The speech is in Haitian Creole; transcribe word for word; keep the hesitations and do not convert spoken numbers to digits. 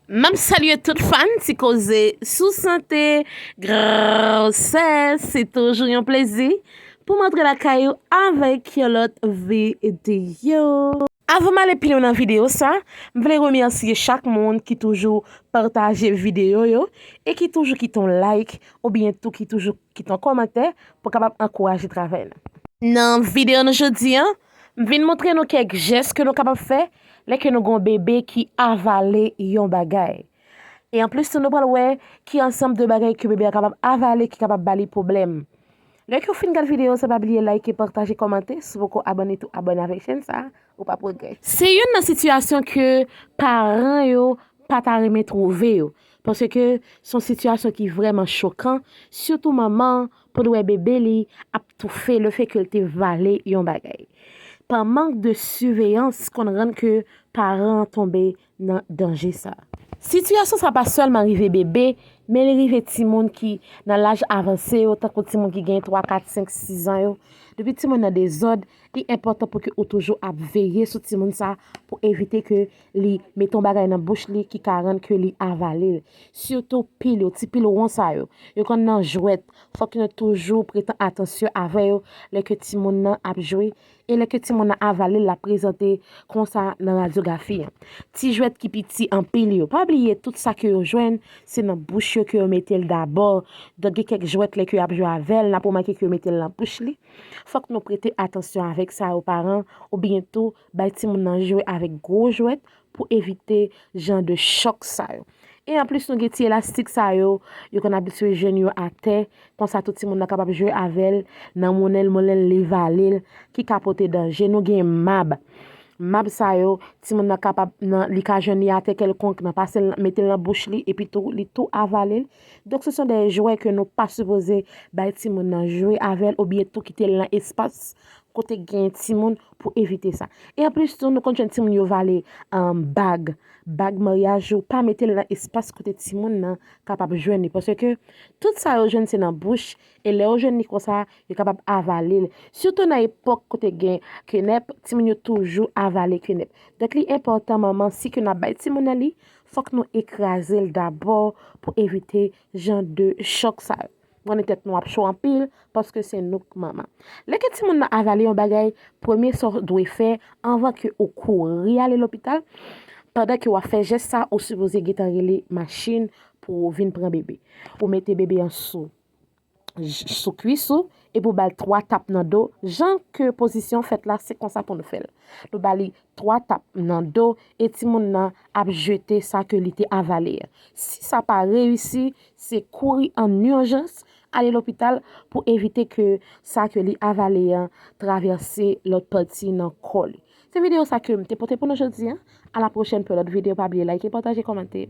M ap salye tout fan Ti Koze sou sante, gwosès. Se toujou yon plezi pou m antre lakay ou avèk yon lòt videyo. Avan m ale pi lwen nan videyo sa, m vle remèsye chak moun ki toujou pataje videyo yo e ki toujou kite yon like oubyen tou ki toujou kite yon kòmantè pou kapab ankouraje travay la. Nan videyo nou jodi a, m vin montre nou kèk jès ke nou kapab fè lè ke nou gen yon bebe ki avale yon bagay. E anplis tou, nou pral wè ki ansanm de bagay ke bebe a kapab avale ki kapab ba li pwoblèm. Lè ke w fin gad videyo sa, pa bliye like, pataje, kòmante. Si w poko abòne tou, abòne avèk chèn sa, ou p ap regrèt. Se youn nan sitiyasyon ke paran yo pa ta renmen twouve yo. Paske se yon sitiyasyon ki vrèman chokan, sitou manman an, pou l wè bebe li ap toufe lefètke l te vale yon bagay. Pa mank de siveyans konn rann ke paran an tonbe nan danje sa. Sitiyasyon sa pa sèlman rive bebe, men li rive timoun ki nan laj avanse yo, tankou timoun ki gen twa, kat, senk, sis zan yo. Depi timoun nan dezòd, li enpòtan pou ke ou toujou ap veye sou timoun sa pou evite ke li mete yon bagay nan bouch li ki ka rann ke li avale l. Sitou pil yo, ti pil won sa yo. Yo konn nan jwèt. Fòk nou toujou prete atansyon avè yo lè ke timoun nan ap jwe e lè ke timoun nan avale l, l ap prezante konsa nan radyografi an. Ti jwèt ki piti anpil yo. Pa bliye, tout sa ke yo jwenn, se nan bouch yo ke yo mete l dabò. Donk, gen kèk jwèt lè ke y ap jwe avè l, n ap remake ke yo mete l nan bouch li. Fòk nou prete atansyon avèk sa yo, paran, oubyen tou bay timoun nan jwe avèk gwo jwèt pou evite jan de chòk sa yo. E anplis, nou gen ti elastik sa yo, yo konn abitye jwenn yo atè, konsa tou timoun nan kapab jwe avè l, nan moulen l, moulen l, li vale l, ki ka pote danje. Nou gen mab. Mab sa yo, timoun nan kapab, nan, li ka jwenn li atè kèlkonk, nan pase l, mete l nan bouch li, epi tou, li tou avale l. Donk, se son de jwè ke nou pa sipoze bay timoun nan jwe avè l, oubyen tou kite l nan espas kote gen timoun pou evite sa. E anplis tou, nou konn jwenn timoun yo vale, um, bag, bag maryaj yo, pa mete l nan espas kote timoun nan kapab jwenn li. Paske tout sa yo jwenn se nan bouch, e lè yo jwenn li konsa, yo kapab avale l. Sitou nan epòk kote gen kenèp, timoun yo toujou avale kenèp. Donk, li enpòtan, manman, si ke n ap bay timoun nan li, fòk nou ekraze l dabò pou evite jan de chòk sa yo. Mwen, tèt nou ap cho anpil, paske se nou k manman. Lè ke timoun nan avale yon bagay, premye sa w dwe fè, anvan ke ou kouri ale lopital, pandan ke w ap fè jès sa, ou sipoze gentan rele machin pou vin pran bebe. Ou mete bebe an sou, sou kwis ou, epi w ba l twa tap nan do. Jan ke pozisyon fèt la, se konsa pou nou fè l. Nou ba li twa tap nan do, e timoun nan ap jete sa ke li te avale a. Si sa pa reyisi, se kouri an ijans, ale lopital pou evite ke sa ke li avale an travèse lòt pati nan kò li. Se videyo sa ke m te pote pou nou jodi a. A la pwochèn pou lòt videyo. Pa bliye like, pataje, kòmante.